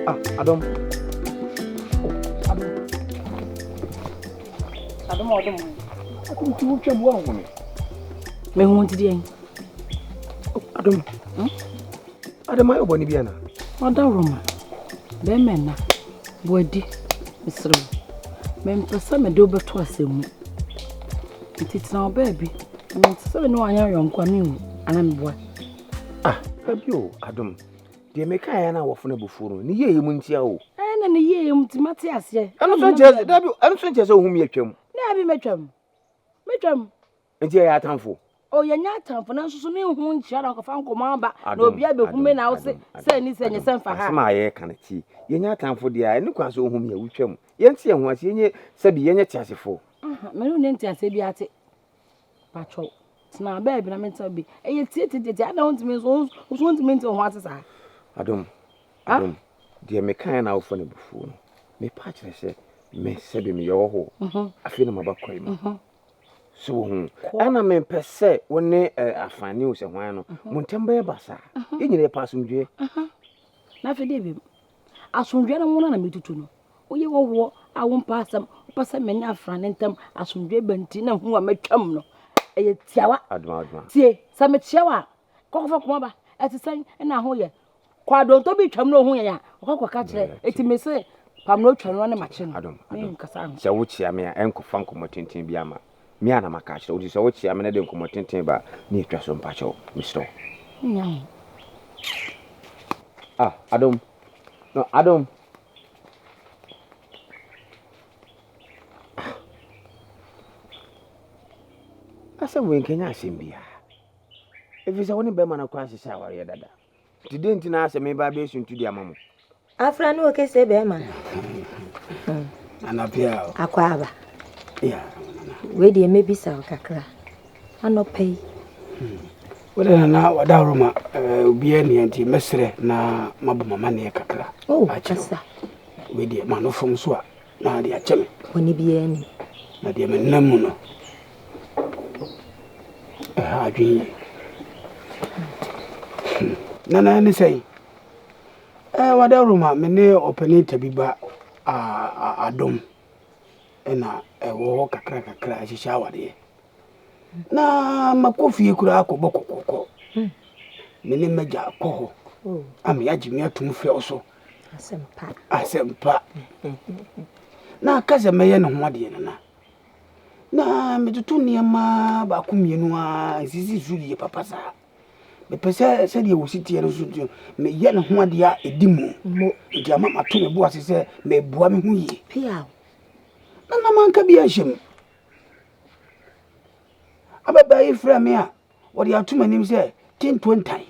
Ah, Adom. Oh, Adom. Adom a ɔdom. Adom ti wotwa mu ahu me. Mehu nti deɛn? Oh, Adom. Hmm? Adom ayɛ bɔne bi ana? Ɔdawuroma. Bɛrima nna. Boadi. Mesrɛ wo. Mempɛ sɛ mede wo bɛto asɛm mu. Nti tena wo baabi. Mente sɛ me ne wo anyɛ ayɔnko a menwu anaa meboa. Ah, dabi o, Adom. Deɛ mekaeɛ na wɔfo no abufuo no, ne yieyɛ mu ntia o. Ɛna ne yieyɛ mu nti mate aseɛ. Ɛno nso nkyerɛ sɛ, dabi, ɛno nso nkyerɛ sɛ wohu me atwam. Dabi, mɛtwam. Mɛtwam. Nti yɛyɛ atamfo? O, yɛnyɛ atamfo, nanso so menhu nkyia na ɔkɔfa nkɔmmɔ aba na obi abɛhu me na wo se sɛ ni sɛ nyɛ sɛ mfa ha. Asɛm a yɛreka no tie. Yɛnyɛ atamfo deɛ a, ɛne kwan sɛ wohu me a wotwam. Yɛnte yɛn ho ase, yɛnyɛ sɛbi yɛnyɛ teasefoɔ. Me ne wo nyɛ nteaseɛ bi ate. Patrɔ, tena baabi na mentena bi. Ɛyɛ tiatiatiatia, adɛn wontumi nso wo nso wontumi nte wo ho ase saa? Adom, adom, deɛ mekaeɛ na wofa no abufuo no, mepa akyerɛ sɛ me sɛbi meyɛ ɔhɔhoɔ, mhm. afei na maba kwae mu. Mhm. So wo ho, ɛna mempɛ sɛ wo ne afane o sɛ hwan no, mhm. mo ntam bɛyɛ basaa. Yɛn nyina yɛpɛ asomdwoeɛ. Na afei deɛ bi asomdwoeɛ no ho na metutu no. Woyɛ hɔhoɔ a wompɛ asɛm, wopɛ sɛ me ne afrane ntam asomdwoeɛ ba nti na hu a matwam no, ɛyɛ tiawa. Tie, sɛ mekyea wo a, kɔkɔfa kɔma ba, ɛte sɛn na ho yɛ? Kɔ adonto bi twam na ohu yɛn a, ɔkɔ kɔka kyerɛ. Eti me se pam na otwa no ne makye no. Menkasa ho. Sɛ wokyea me a, ɛnkɔfa nkɔmmɔ tenten bi ama me a na maka akyerɛ wo. Nti sɛ wokyea me na de nkɔmmɔ tenten ba a, na yɛtwa so mpakyɛw, mesrɛ wo. Nya ho. Ah, Adom. No, Adom. Asɛm wei nkɛnyɛ asɛm biara. Ɛfiri sɛ wo ne bɛrima no koraa hyehyɛ awareɛ dada. Nti dɛn nti na asɛ meba abɛsu ntu de ama mo? Afra ne okese bɛrima. Anapia o. Akɔ aba. Wei deɛ mɛbisa wo kakra. Anɔpa yi. Wode nana wadaworo eh, obiara nni nti mɛsrɛ na mabɔ m'amanneɛ kakra. Oh, kasa. Wei deɛ ma no fam so a na de akyɛ me. Bɔne biara ni. Na deɛ menam mu no ɛha adwene yie. Hmm. Nana ne sɛn? Eh, wadaworo ma me ne ɔpanin tabi ba adom ɛna ɛwɔ hɔ kakra kakra ahyehyɛ awadeɛ. Na makɔ fie koraa akɔbɔ kɔkɔkɔ. Hmm. Me ne m'agya kɔ hɔ. Oh. Ama yɛagye me atom fɛw so. Asɛmpa. Asɛmpa. Na aka sɛ mɛyɛ ne ho adeɛ nana. Na metoto nneɛma baako mmienu a nsisi so yie papa saa. Mepɛ sɛ sɛdeɛ wɔsi teɛ no so nti meyɛ ne ho adeɛ a ɛdi mu. Nti ama mato me bo ase sɛ meboa me ho yie. Na na manka bi anhyɛ mu. Ababaa yi frɛɛ me a, wɔde ato m'anim sɛ tinto ntan.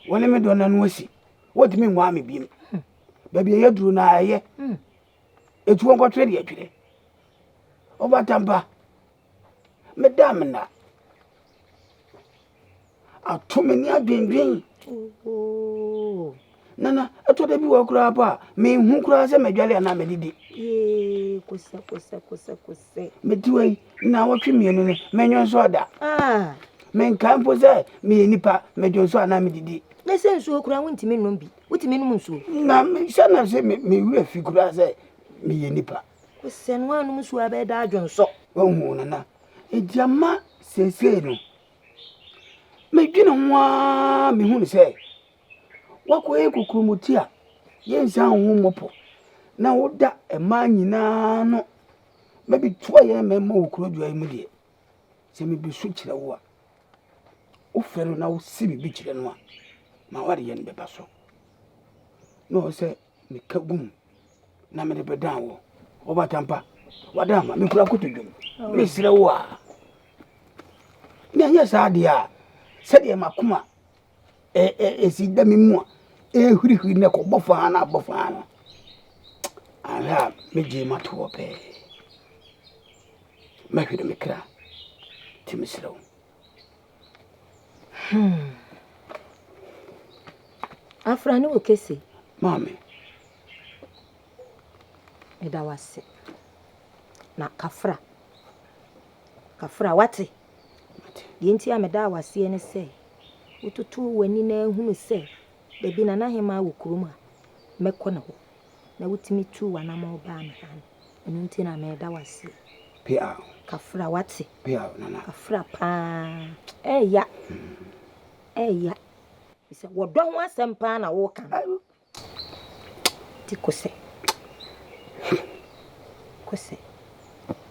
Wɔne me dɔ no ano asi. Wɔntumi nwaa me biem. Baabi a yɛaduru no a ɛyɛ. Etuo nkɔtwere deɛ twere. Ɔbatampa, meda me nna. Ato m'ani adwendwen. Nana, ɛtɔ da bi wɔ koraa po a, menhu koraa sɛ madwale anaa madidi. Mete hɔ yi, nnawɔtwe mmienu ni, menwonsɔɔ da. Ah. Menkae mpo sɛ meyɛ nipa, medwonsɔ anaa medidi. Na sɛ nsuo koraa wontumi nnom bi. Wotumi nom nsuo? Na sɛ na sɛ me werɛ fi koraa sɛ meyɛ nipa. Kosɛ no anom nsuo abɛyɛ da adwonsɔ. Wahu nana. Enti ama seesei no, Medwene ho ara mehunu sɛ woakɔyɛ kokuromoti a yɛnsan nhu mmɔpɔ na woda mmaa nyinaa ano bɛbɛtua yɛn mmarima wɔ kuro dua yi mu deɛ, sɛ mebesu kyerɛ wo a, wofrɛ no na wosi biribi kyerɛ no a, ma w'adeyɛ no bɛba so. Na ɔwɔ sɛ meka gu mu na mede bɛdan wo. Ɔbatampa, wada ama mekura kotodwom. Mesrɛ wo a, Na ɛnyɛ saa deɛ a, sɛdeɛ m'akoma ɛsi da me mu a ɛrehurihuri na ɛkɔbɔ faa na abɔ faa no, anhwɛ a mɛgye mato hɔ pɛɛ. Mɛhwere me kra, nti mesrɛ wo. Hmm. Afra ne wo kese. Maame. Meda wo ase. Na kafra. Kafra, woate? Deɛ nti a medaa wo aseɛ ne sɛ, wototoo w'ani na ahunu sɛ dabi Nana Hemaa wɔ kurom ha. mɛkɔ ne hɔ na wotumi tuu w'anammɔn baa me ha no, ɛno nti na meda wo ase. Pia. Kafra, wate? Pia, nana. Kafra paa. Ɛɛya. Ɛɛya. Sɛ wɔdɔ ho asɛm paa na woka no. Nti kosɛ. Kosɛ.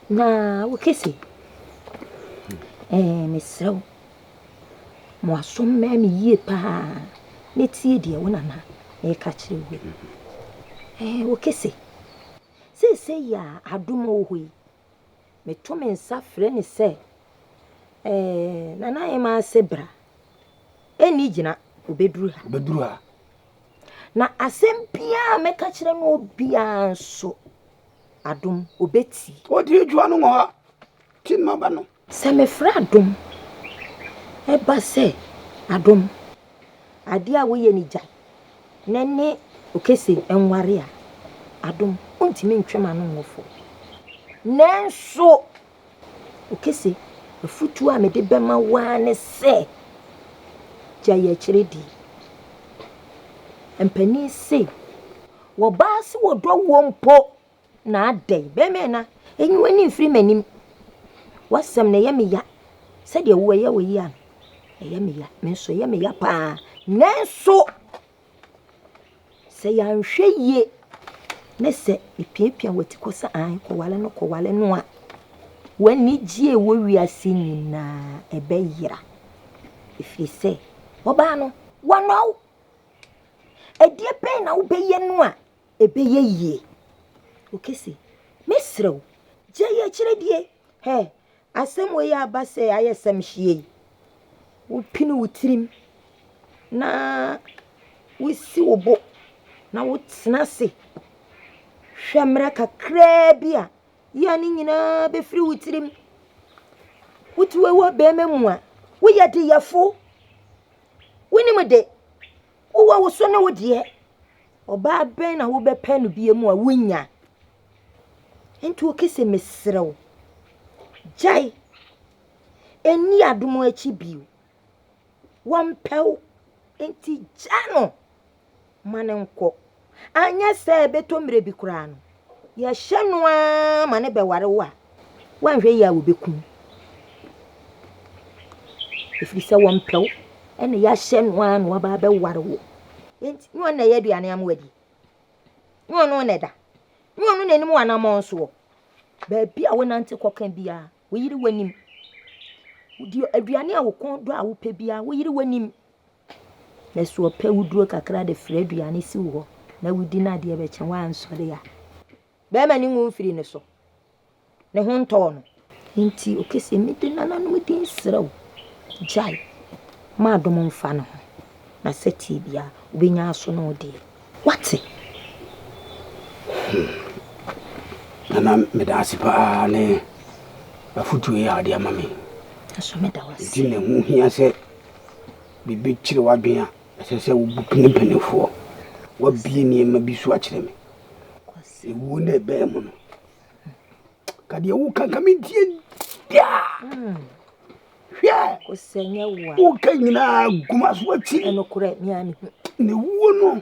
Na wo kese. Ɛɛ mesrɛ wo. Mo aso mmɛn me yie paa. Na tie deɛ wo nana reka kyerɛ wo yi. Ɛɛ wo kese. Seesei a adom wɔ hɔ yi, meto me nsa frɛ no sɛ, ɛɛ Nana Ahemaa se bra. Ɛnni gyina, ɔbɛduru ha. Ɔbɛduru ha. Na asɛm biara a mɛka kyerɛ no biara nso, adom, ɔbɛtie. Ɔtie dwoa no wɔ ha, ti no aba no. Sɛ mefrɛ adom, ɛba sɛ, Adom, adeɛ a woyɛ no gyae, na ɛne Okese nware a, Adom, wontumi ntwe m'ano nwɔ fam. Nanso, Okese, afotuo a mede bɛma wo ara ne sɛ, gyae akyire die. Mpanin se, wɔbaa se wɔdɔ woɔ mpo, Na adɛn, bɛrima na nyi w'ani mfiri m'anim. W'asɛm no ɛyɛ me ya sɛdeɛ wo ɛyɛ wo ya no, ɛyɛ me ya, me nso ɛyɛ me ya paa. Nanso sɛ yɛanhwɛ yie ne sɛ mepiapia w'ati kɔ sɛ an kɔwale no kɔwale no a, w'anigyeɛ ɛwɔ wiase nyinaa ɛbɛyera. Ɛfiri sɛ ɔbaa no wɔnɔ wo. Ɛdeɛ bɛn na wobɛyɛ no a Ɛbɛyɛ yie. Okese, mesrɛ wo, gyae akyire die. Hɛ, asɛm wei aba sɛ ayɛ sɛm hyeɛ yi. Wopini wo tirim na wosi wo bo na wotena ase hwɛ mmerɛ kakraa bi a, yea no nyinaa bɛfiri wo tirim. Wote wei wɔ bɛrima mu a, woyɛ deyɛfo. Wonim de, wowɔ wo so ne wo deɛ. Ɔbaa bɛn na wobɛpɛ no bio mu a wunnya? Enti oke se, Mesrɛ wo, gyae. Nni adom akyi bio. Wɔmpɛ wo, enti gya no ma no nkɔ. Anyɛ saa a ɛbɛtɔ mmerɛ bi koraa no, yɛhyɛ no ara ma no bɛware wo a, woanhwɛ yie a wɔbɛku wo. Ɛfiri sɛ wɔmpɛ wo, ɛna yɛahyɛ no ara na waba abɛware wo. Enti, nyɛ ɔno na ɛyɛ aduane ama wadi. Nyɛ ɔno na ɛda. Nyɛ ɔno na anim w'anammɔn soɔ. Baabi a wonante kɔka biara, wo yere w'anim. Deɛ aduane a wo kɔn dɔ a wopɛ biara, wo yere w'anim. Na sɛ ɔpɛ woduro kakra de frɛ aduane si wo hɔ na wodi no adeɛ bɛkyɛ woansɔre a, bɛrima no nwu mfiri ne so. ne ho ntɔɔ no. Enti ɔka se, Mede nananom din srɛ wo, gyae ma adom mfa ne ho, na sɛ tee biara, wobɛnya aso ne wo deɛ. Woate? Hmm. Nana, meda ase paa ne afotuo yi a wode ama me. Nso meda wo ase. Nti na ɛho hia sɛ biribi kyere w'adwene a, ɛsɛ sɛ wobu pene mpanimfoɔ. Woabie nneɛma bi so akyerɛ me. Ewuo na ɛbɛn mu no. Ka deɛ woka nka mentie da. Hmm. Hwɛ. Woka nyinaa gu m'aso akyi. Na wuo no,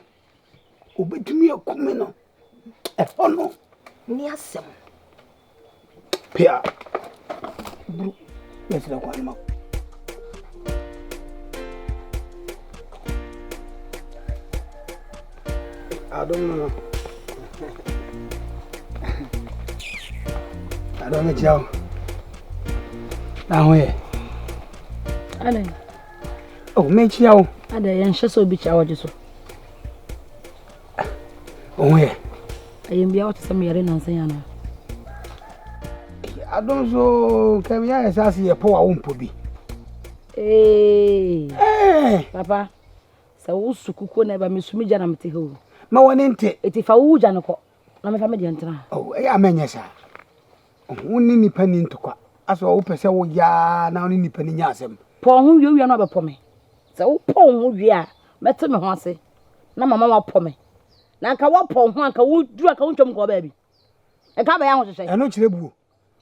obɛtumi aku me no. Ɛhɔ no. Ne asɛm. Pia. Buru. Mɛsrɛ kwan ma. Adom no no. Adom mekyia wo. Na ho yɛ. Adɛn? Oh, mekyia wo. Adɛn, yɛnhyɛ sɛ obi kyia wɔgye so. Wo ho yɛ. Ayɛmbia wote sɛ meyare nansa yi anaa? Adom so kɛmi ayɛ sɛ ase yɛ pɔ a wompɔ bi. Ee. Papa, sɛ wosu kukuo na ɛba mesu me gya na mete ha o. Ma wɔne nte. Eti fa wo gya no kɔ na mefa me deɛ ntena ha. Oh, ɛyɛ a mɛnyɛ saa. Wo ne nipa ni ntɔkwa. Asɛ wopɛ sɛ woyaa na wo ne nipa ni nya asɛm. Pɔ ho wie wie no abɛpɔ me. Sɛ wopɔ wo ho wie a, mɛte me ho ase na mama woapɔ me. Na anka woapɔ wo ho anka woduru anka wontwam nkɔɔ baabi. Nka abɛyɛ ahohyehyɛ. Ɛno kyerɛ buo.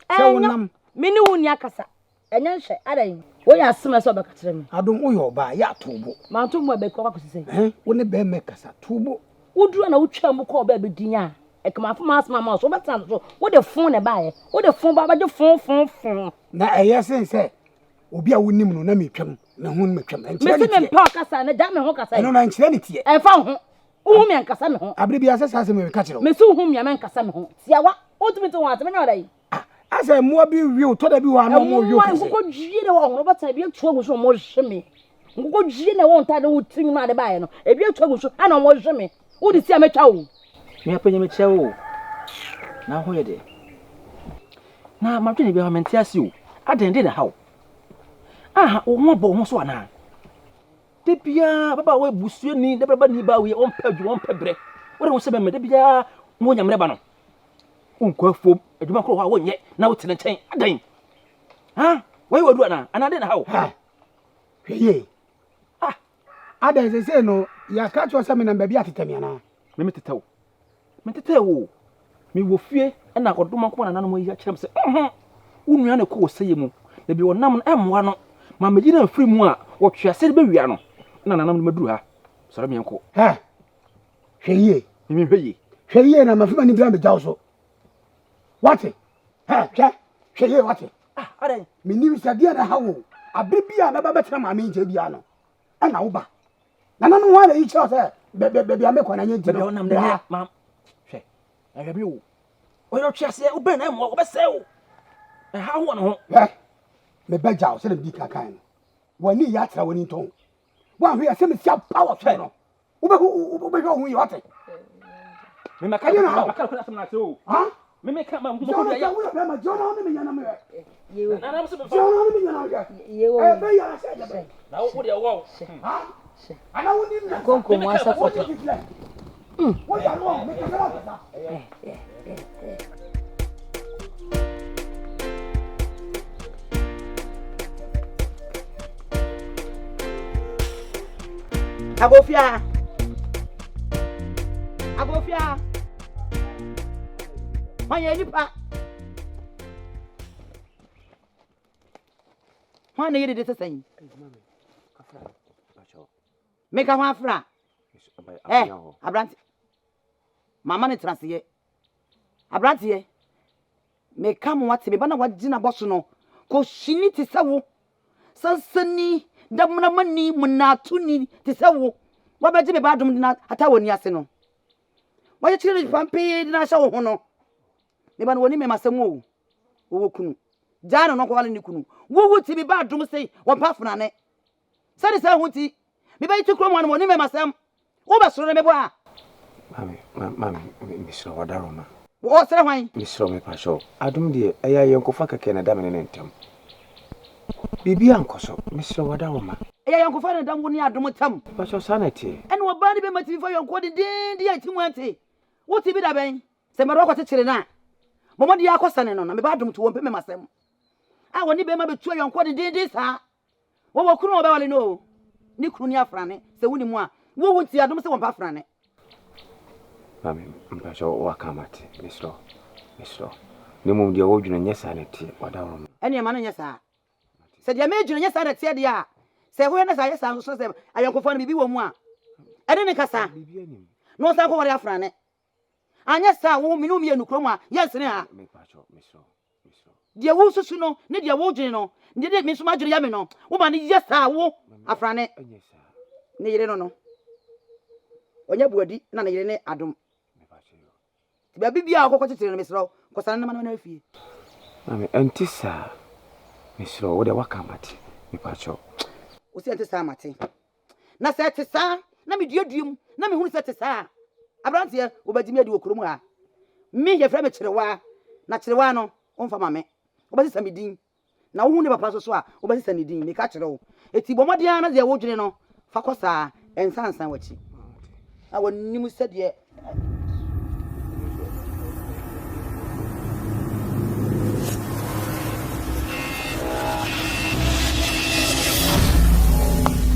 Sɛ wonam. Me ne wo nni akasa. Ɛnyɛ nhyɛ. Adɛn? Woyɛ asɛm a ɛsɛ sɛ ɔbɛka kyerɛ me. Adom woyɛ ɔbaa yɛ ato bo. Manto mu a bɛkɔ akɔsi sɛn? Ɛn wo ne bɛrima kasa to bo. Woduru a na wotwaa mu kɔɔ baabi din a, ɛkama fom asɛm ama wo so wobɛtena so. Wode fon na ɛbaeɛ. Wode fon ba bɛgye fon fon fon. Na ɛyɛ sen sɛ obi a wonim no na metwam me ho no matwam. Ɛnkyerɛ ne Mese teɛ. mempɛ ɔkasa na gyaa me ho kasa yi. Ɛno na ɛnkyerɛ ne teɛ. Ɛmfa wo ho. Wohu me a nkasa me ho. Abere biara sɛ saa asɛm yi meka kyerɛ wo. Mese wohu me a mɛnkasa me ho. Tiawa, wontumi nte wo ho ase, menyɛ wo dɛn? Ah, asɛ mmoa bi we tɔ da bi wɔ ano ɔmo we Mmoa kɛse. nkokɔdwie na ɛwɔ ho no wobɛtena ebi atu agu so na wɔhwe me. Nkokɔdwie na ɛwɔ wo ntaade wo tiri nwunu ade baeɛ no, ebi atu agu so ɛna wɔhwe me. Wode si a mɛtwa wo. Me apanyin mekyia wo o. Na wo ho yɛ dɛ. Na madwene biara mente ase o. Adɛn deɛ na ɛha wo? Aha, wo ho abɔ wo ho so anaa? Da biara ababaawa busuani, da biara ni baa wei, ɔmpɛ adwuma, ɔmpɛ brɛ. Wode wo sɛ bɛmɛ, da biara mo nyammerɛ ba no. Wonkɔ afuom, adwuma korɔ hɔ a wonyɛ na wote ne nkyɛn. Adɛn? Ha? Wɔyɛ wadu anaa? Anaa dɛn na ha wo? Ha! Hwɛ yie. Ah! Adɛn sesei no yɛaka kyerɛ sɛ menam baabi atetɛ me anaa? Me metetɛ wo. Metetɛɛ wo o. Mewɔ fie na ɔdomankoma nananom ayi akyerɛ me sɛ, mhm, wo nua na ɛkɔ wɔ sɛeɛ mu, na baabi ɔnam no ɛmmoa no. Ma meyi no amfiri mu a, ɔtweaseɛ no bɛwia no. Na nananom de maduru ha. Sɔre meɛnkɔ. Ha! Hwɛ yie. Me mehwɛ yie. Hwɛ yie na mafi m'ani bra megya wo so. Wate? Hɛ, hwɛ, hwɛ yie wate. Ah, adɛn? Menim sɛ deɛ na ɛha wo. Abere bi a mɛba bɛtena maame nkyɛn biara no, ɛna woba. Nananom hɔ a na yi kyerɛ sɛ baabi a mekɔ na nyɛ nti no. Baabi a ɔnam na nyɛ ma hwɛ ɛhwɛ mi o. Ɔyɛ ɔtwe aseɛ wobɛn na ɛmmoa wɔbɛsɛe wo. Ɛha ho wɔ ne ho. Hwɛ, mebɛgya wo sɛdeɛ medi kan kan no. W'ani yɛ atra w'ani ntɔn. Woanhwɛ yɛ sɛ mesia pa wɔ soro no. Wobɛhu wobɛhwɛ wo ho yie wate. Mema ka Ɛdeɛ na ha wo. maka no asɛm no ase o. Ha? Meme ka ma Gyina mo no yɛ. sɛ woyɛ bɛrima gyina no ne me nyɛ na mehwɛ. Nananom sɛ mefa. Gyina no ne me nyɛ na mehwɛ. Ɛyɛ bɛyɛ ara sɛ ɛyɛ bɛyɛ. Na wo deɛ wɔ. Ha? Ana wonim nyansa? Nkonko mu asafo. Wogye di filɛ. Woyare wɔ mekasa na wokasa. Agofia. Agofia. Hwan yɛ nipa? Hwan na yɛ dede sɛ sɛn? Meka ho afra. Eh, abrante. Mama ne tena aseɛ. Aberanteɛ, meka mo ate, me ba no a wagye n'abɔso no, kɔhyini te sɛ wo, sansani, damonamani, mmonnaatoni te sɛ wo, wabɛgye me ba adom de no ata w'ani ase no, wakyekyere no pampee de no ahyɛ wo ho no, me ba no wɔni mmɛmasɛm o, wɔwɔ kunu, gyaa no na ɔnkɔwale ne kunu. Wowu ti me ba adom sei, wɔmpa afonane. Sɛde saa ho nti, mebɛyi te kurom hanom, wɔnim m'asɛm. Wobɛsoro ne me bo a. Maame, maame, mesrɛ wo ɔdaroma. Wɔsrɛ hwan? Mesrɛ wo mepakyɛ wo. Adom deɛ, ɛyɛ ayɔnkofa kɛkɛ na ɛda me ne ne ntam. Biribi ankɔ so. Mesrɛ wo ɔdaroma. Ɛyɛ ayɔnkofa na ɛda wo ne Adom ntam. Mepakyɛ wo, saa na ɛteɛ. Ɛna ɔbaa ne bɛma tumi fa yɔnkoɔ dendeenden a ɛti mu ɛnte. Wote bi da bɛn? Sɛ mɛde wo akɔkyekyere no a, bɔ mmɔden ara kɔsane no, na me ba Adom to wɔmpɛ m'asɛm. A wɔne bɛma bɛtu ayɔnkoɔ dendeenden saa. Wɔwɔ kunu a wɔbɛwale no o. Ne kunu ne afrane. Sɛ wonni mu a, wo wo nti adom sɛ wɔmpa afrane. Maame, mpakyɛ waka mate, mesrɛ wo, mesrɛ wo. Na mmom deɛ wodwene nyɛ saa na ɛteɛ, wadaworo Ɛneɛ ma no nyɛ saa. Sɛ deɛ medwene nyɛ saa na ɛteɛ deɛ a, sɛ wohwɛ na sɛ ayɛ saa nso so sɛ ayɔnkofa no biribi wɔ mu a, ɛne ne kasa na ɔnsan kɔware afrane. Anyɛ saa a, wo, me ne wo mmienu kurom a, yɛnsene ha. Deɛ wosusu no ne deɛ wodwene no, ne deɛ me nso m'adwene yɛ me no, woma no yɛ saa wo afrane. Ne yere no no, ɔnyɛ buadi na ne yere ne adom. Nti baabi biara a wokɔkɔ kyekyere no, mesrɛ wo, kɔsane no ma no mmra fie. Maame, ɛnte saa. Mesrɛ wo, wo deɛ woaka mate. Mepakyɛw. Wo se ɛnte saa mate. Na sɛ ɛte saa na meduadua mu na mehunu sɛ ɛte saa a, aberanteɛ, wobɛgye me adi wɔ kurom ha. Me, yɛfrɛ me Kyerewaa, na Kyerewaa no, womfa ma me. Wobɛsesa me din. Na wohu ne papa nso so a, wobɛsesa ne din. Meka kyerɛ wo. Enti bɔ mmɔden ara na deɛ wodwene no, fa kɔ saa. Ɛnsan nsan w'akyi. Na wɔnim sɛdeɛ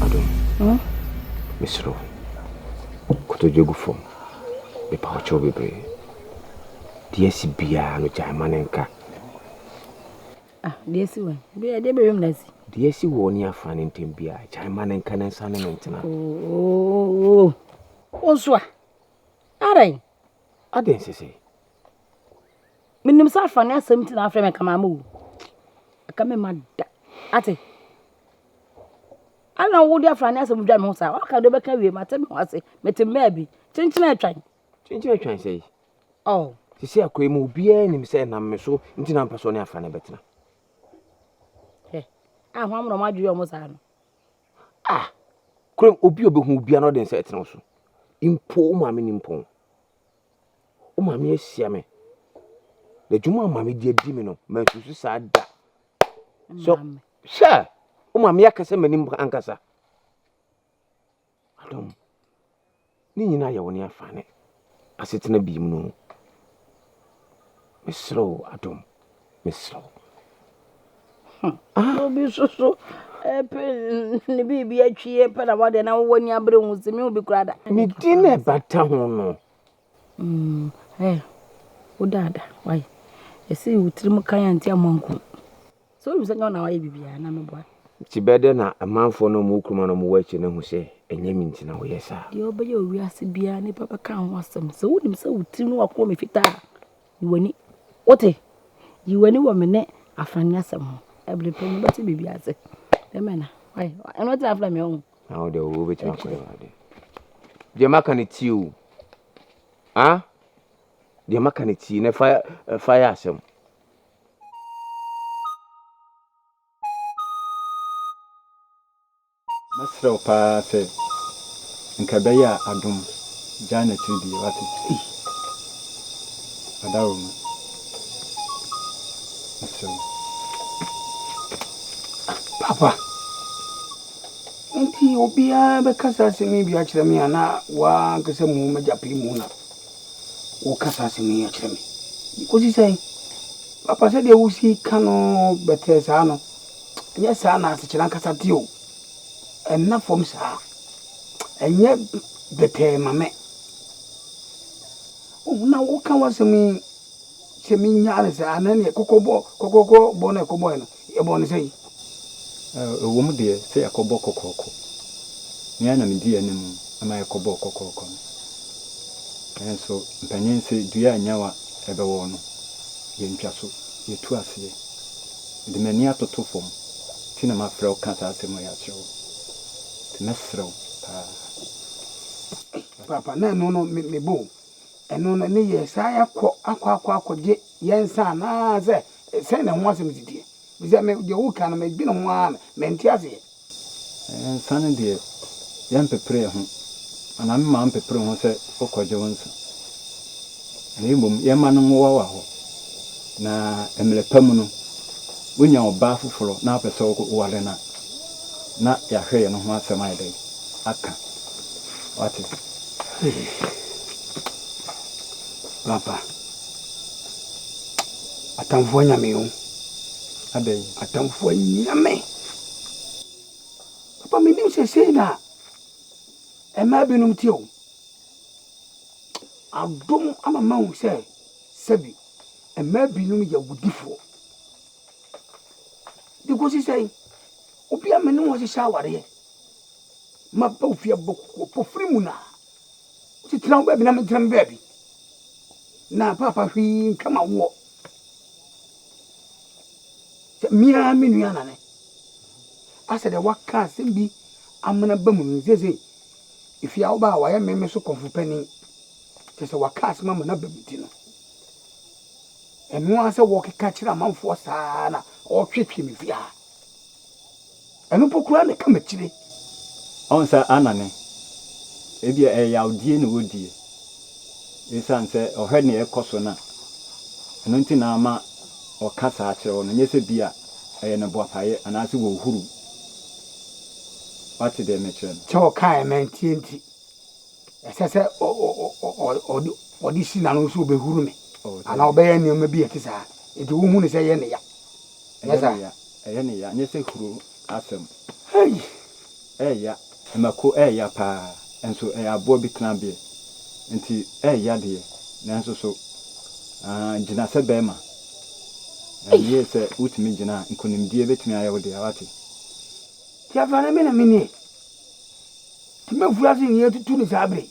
Adom, mesrɛ wo, kotodwe gu fam, mepa wo kyɛw bebree. Deɛ asi biara no gyae ma no nka. Ah, deɛ asi wɔ he? Deɛ bɛwam na asi. Deɛ asi wɔ ne afra no ntam biara, gyae ma no nka na nsa ne no ntena. Oo, wo nso a. Adɛn? Adɛn sese? Menim sɛ afa ne asɛm nti na afrɛ me nka maama o. Ɛka me ma da. Ate? Ana wode afra ne asɛm dwa me ho saa? Waka de wobɛka wie mate me ho ase. Mete mmaa bi. Kyenkyena atwan. Kyenkyena atwan sɛ yi. Oh. Sisi akɔyi mu obiara nim sɛ ɛnam me so nti na mpɛ sɛ ɔne afra no bɛtena. Hwɛ. A ho amena ɔmo adwene ɔmo saa no. Ah! Kurom obi a obehu obiara na ɔde nsa ɛtena wo so. Mpo wo maame ni mpɔn. Wo maame ahyia me. Na adwuma a maame di adi me no, mansusu saa da. So, hwɛ! Wo maame akasa m'anim ankasa. Adom, ne nyinaa yɛ wo ne afane asetena bi mu no. Mesrɛ wo, Adom, mesrɛ wo. Hmm. Ah. Obi soso ɛpɛ ne biribi atwi pɛ na wadeɛ na wowɔ ani abere ho sɛ me obi koraa da. Ne din na ɛbata ho no. Mm, eh, wo daada, why? Ɛsɛ wo tirim kan ante amanku. Sɛ wonim sɛ nyɛ wo na wayɛ biribiara na meboa. Nti bɛyɛ dɛn na amanfoɔ no a wɔwɔ kurom a na wɔwɔ akyire no ahu sɛ ɛnyɛ me nti na woyɛ saa? Deɛ wobɛyɛ wɔ wiase biara nnipa bɛka ho asɛm. Sɛ wonim sɛ wo tirim ne w'akoma mu fitaa a, yi w'ani. Wote? Yi w'ani wɔ me ne Afrane asɛm ho. Ɛbere pɛ mu wobɛte biribi ase. Bɛmɛ na. Why? Ɛno nti na afrɛ me ɔho. Na wo deɛ wobɛtumi akɔyɛ w'ade. Deɛ maka no tie o. Ah? Deɛ maka no tie na fa fa yɛ asɛm. Mɛsrɛ wo paa sɛ nka ɛbɛyɛ a adom gyae n'akyiri die wate. Ei Adaworoma mesrɛ wo. Papa, nti obiara bɛka saa asɛm yi bi akyerɛ me a na w'ankasa mu m'agya pii mu na woka saa asɛm yi akyerɛ me. Kɔsi sɛn? Papa, sɛdeɛ wosi ka no bɛtɛɛ saa no, ɛnyɛ saa na asekyerɛ ankasa te o. Ɛnna fam saa. Ɛnyɛ bɛtɛɛ ma me. Wohu na woka w'asɛm yi sɛ menyaa no saa na neɛ kɔkɔbɔ kɔkɔkɔ bɔ no ɛkɔbɔɛ no, yɛbɔɔ no sɛn? Ɛwom deɛ sɛ yɛakɔbɔ kɔkɔɔkɔ. Me ara na medii anim ma yɛkɔbɔɔ kɔkɔɔkɔ no. Nanso mpanin se dua a nyawa bɛwɔ no, yɛntwa so, yɛtu aseɛ. Mede m'ani atoto fam nti na mafrɛ wo ka saa asɛm wei akyerɛ wo. Nti mɛsrɛ wo paa. Paapa, na ɛno no mebɔ o. Ɛno no ne yɛ saa yɛakɔ akɔ akɔ akɔgye yɛn nsa anaasɛ sɛn na ɛho asɛm si teɛ? Efisɛ me deɛ woka no medwene ho ara mente aseɛ. Nsa no deɛ yɛmpepere ho anaa memma wompepere ho sɛ wokɔgye wo nsa, na mmom yɛmma no nwowawa hɔ, na mmerɛ pa mu no wonya ɔbaa foforɔ na wopɛ sɛ woware no a, na yɛahwɛ yɛn ho asɛm ayɛ dɛn aka. Woate? Hey, Papa, atamfoɔ anya me o. Adɛn? Atamfoɔ anya me. Papa, menim sɛ sei na mmaa binom te o. Adom ama mahu sɛ sɛbi mmaa binom yɛ awudifoɔ. De kɔsi sɛn? Obi a me ne wo ahyehyɛ awareɛ, maba wo fie abɔ kukuo pofiri mu na wose tena wo baabi na mentena me baabi. Na paapa hwee ntwa ma woɔ. Sɛ me ara me nua nane. Asɛ deɛ waka asɛm bi amena ba mu no seesei efie a woba a wayɛ me me so kɔmfo panin. Kyerɛ sɛ waka asɛm ama no aba mu ti no. Ɛno ara sɛ wɔkeka kyerɛ amanfoɔ saa na ɔretwetwe me fie ha. Ɛno mpo koraa na ɛka m'akyire. Ɔhu sɛ anane, ebia ɛyɛ yawdie na ɔredie, esiane sɛ ɔhwɛ nea ɛrekɔ so no a, ɛno nti na ama ɔka saa kyerɛ wo no, nyɛ sɛ bi a ɛyɛ no boapayɛ anaasɛ wɔhuru. Woate deɛ mekyerɛ no? Sɛ ɔkaeɛ mantie nti, ɛsɛ sɛ ɔde si n'ano sɛ ɔbɛhuru me anaa ɔbɛyɛ nneɛma bi a ɛte saa. Enti wohu no sɛ ɛyɛ ne ya. Nyɛ saa? Ɛyɛ ne ya, nyɛ sɛ huro asɛm. Hey! Ɛyɛ ya. Mako ɛyɛ ya paa, nso ɛyɛ aboa bi tenabeɛ. Nti ɛyɛ ya deɛ, nanso so ah, gyina sɛ bɛɛma. Ɛyɛ sɛ wotumi gyina a, nkonimdie bɛtumi ayɛ wo dea, wate? Nti afei no me na menie. Nti mɛfiri ase nyɛ tutu no saa bere yi.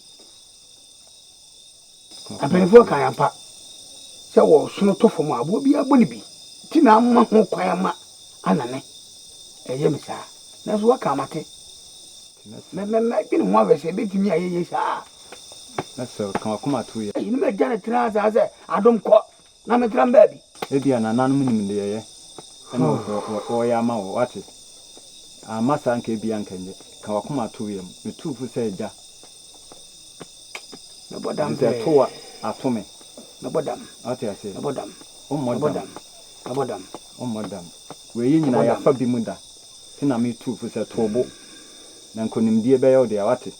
Mpanimfoɔ kae ampa sɛ wɔ ɔsono tɔ fam a, aboa biara bɔ no bi. Nti na ama ho kwan ama anane ɛyɛ me saa. Nanso woaka a mate. Mɛdwene ho ahwɛ sɛ ɛbɛtumi ayɛ yie saa a. Mɛsrɛ wo, ka w'akoma to yam. Eyi ne m'agya no tenaa saa sɛ adom kɔ na mentra me baabi. Ebia nananom nim deɛ ɛyɛ na wɔreyɛ ama wo, woate? Amma saa anka ebia anka ɛnyɛ. Ka w'akoma to yam. Metu wo fo sɛ agya. Mɛbɔ dam Ɛfiri sɛ pɛɛ. ɛto wo a, ato me. Mɛbɔ dam. Woate aseɛ? Mɛbɔ dam. Wommɔ Mɛbɔ dam. dam. Mɛbɔ dam. Wommɔ dam. Wei yi Mɛbɔ nyinaa dam. yɛafa bi mu da. Nti na metu wo fo sɛ to wo bo, na nkonimdie bɛyɛ wo dea. Woate?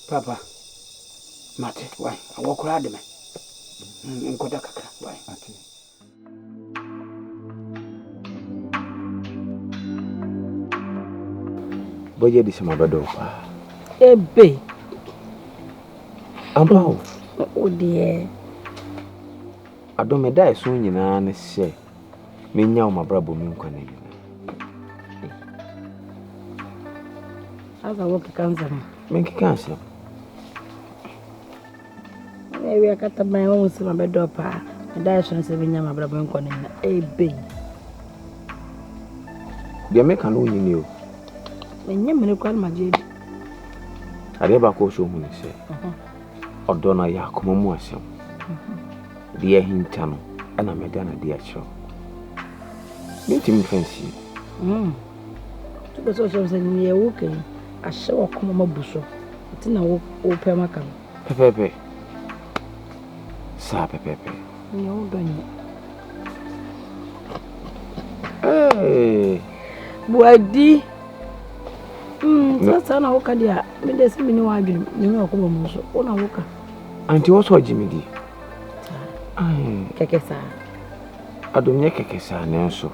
Papa, mate. Wai, awɔ koraa de me. Menkɔda kakra. Wai. Mate. Bɔgye adi sɛ mabɛdɔ wo paa. Ebe. Ampa o. Wo deɛ. Adom me da ɛso nyinaa ne sɛ menya wo m'abrabɔ mu nkwa nna nyinaa. Asa wo keka nsɛm. Menkeka asɛm. Na awia kataban wahu sɛ mabɛdɔ paa. Meda ɛso ne sɛ menya m'abrabɔ nkwa nna nyinaa. Ebe. Deɛ meka no wonyini o. Menyɛ mmiri koraa na magye adi. Adeɛ baako a ɔsɛ ohu ne sɛ ɔdɔ no yɛ akoma mu asɛm. Deɛ ahinta no ɛna meda no adi akyerɛ wo. Mentumi mfa nsie. Wopɛ sɛ ɔkyerɛ me sɛ nea woka yi ahyɛ w'akoma ma bu so nti na wopɛ maka no. Pɛpɛɛpɛ. Saa pɛpɛɛpɛ. Nea wodɔ nyɛ. Hey. Buadi. Sɛ saa na woka deɛ a mede sɛ mene w'adwene mene w'akoma mu nso wo na woka. Anti wɔ sɛ ɔgye me di. Kɛkɛ saa. Adom nyɛ kɛkɛ saa nanso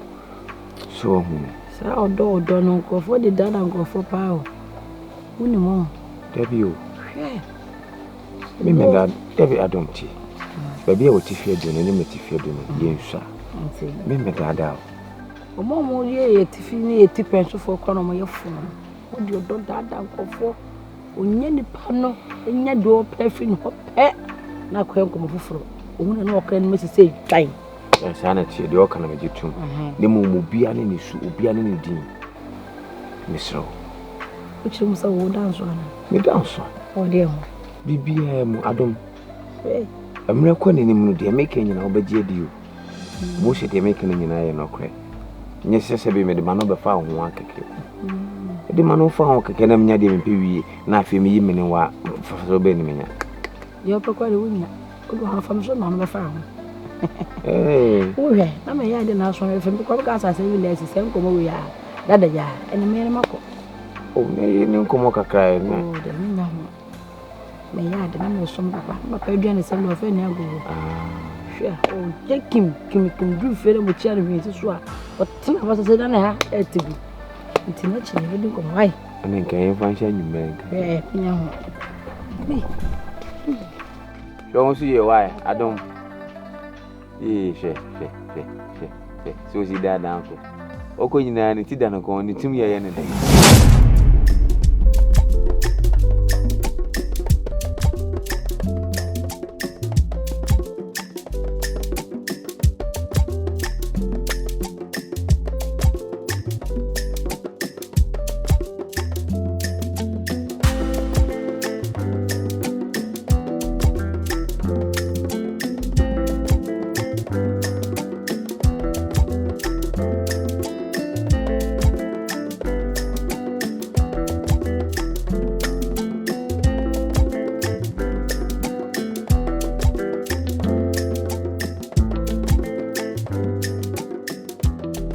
so wahu. Saa ɔdɔ ɔdɔ no nkurɔfoɔ de dada nkurɔfoɔ paa o. Wonim o. Dabi o. Hwɛ. Me me da dabi adom ti. Baabi a wɔte fi adu no ne mete fi adu no yɛnsua. Me me daadaa o. Ɔmo a ɔmo yɛ yɛ tifi ne yɛ ti pɛnsofoɔ koraa na ɔmo yɛ fo no. Wode ɔdɔ daadaa nkurɔfoɔ. Ɔnya nipa no nya deɛ ɔpɛ afiri ne hɔ pɛ na akɔyɛ nkɔmmɔ foforɔ. Ɔhu na na ɔka anim asi sɛ dwan. Saa na teɛ deɛ ɔka na megye tom. Ne mmom obiara ne ne su, obiara ne ne din. Mesrɛ wo. Wokyerɛ mu sɛ wo da nso anaa? Meda nso. Ɔdeɛ ho. Biribiara mu adom. Mmerɛ kɔ n'anim no deɛ meka nyinaa wobɛgye adi o. Mo hyɛ deɛ meka no nyinaa yɛ nɔkorɛ. Nyɛ sɛ sɛ bi mede ma no bɛfa wo ho akɛkɛ. Mede ma no fa ho kɛkɛ na menya deɛ mepɛ wie na afei meyi mene wa mfasoɔ bɛn ne menya. Deɛ wopɛ koraa deɛ wonya. Wode wo ho afa me so na ɔno bɛfa ho. Wohwɛ na meyɛ ade na aso afei mekɔ bɛka asase bi na asi sɛ nkɔmmɔ wei a dada gya ɛne meyɛ no makɔ. Oh, ne ne nkɔmmɔ kakra ɛ. Oh, deɛ menya ho. Meyɛ ade na mesom papa. Papa aduane sɛm deɛ ɔfɛ ne agogo. Hwɛ, ɔyɛ kim kim kim duru fie na mokyia no hwee si so a ɔtena hɔ sɛ sɛ na ha ɛte gu. Nti n'akyi na yɛbɛdi nkɔmmɔ ai. Ɛne nka yɛmfa nhyɛ anwummerɛ nka. Ɛɛ, menya ho. Hwɛ wo nso yie wae adom. Yee hwɛ hwɛ hwɛ hwɛ hwɛ sɛ osi daadaa nko. Ɔkɔ nyinaa ne ti da ne kɔn ne tim yɛyɛ ne dɛ.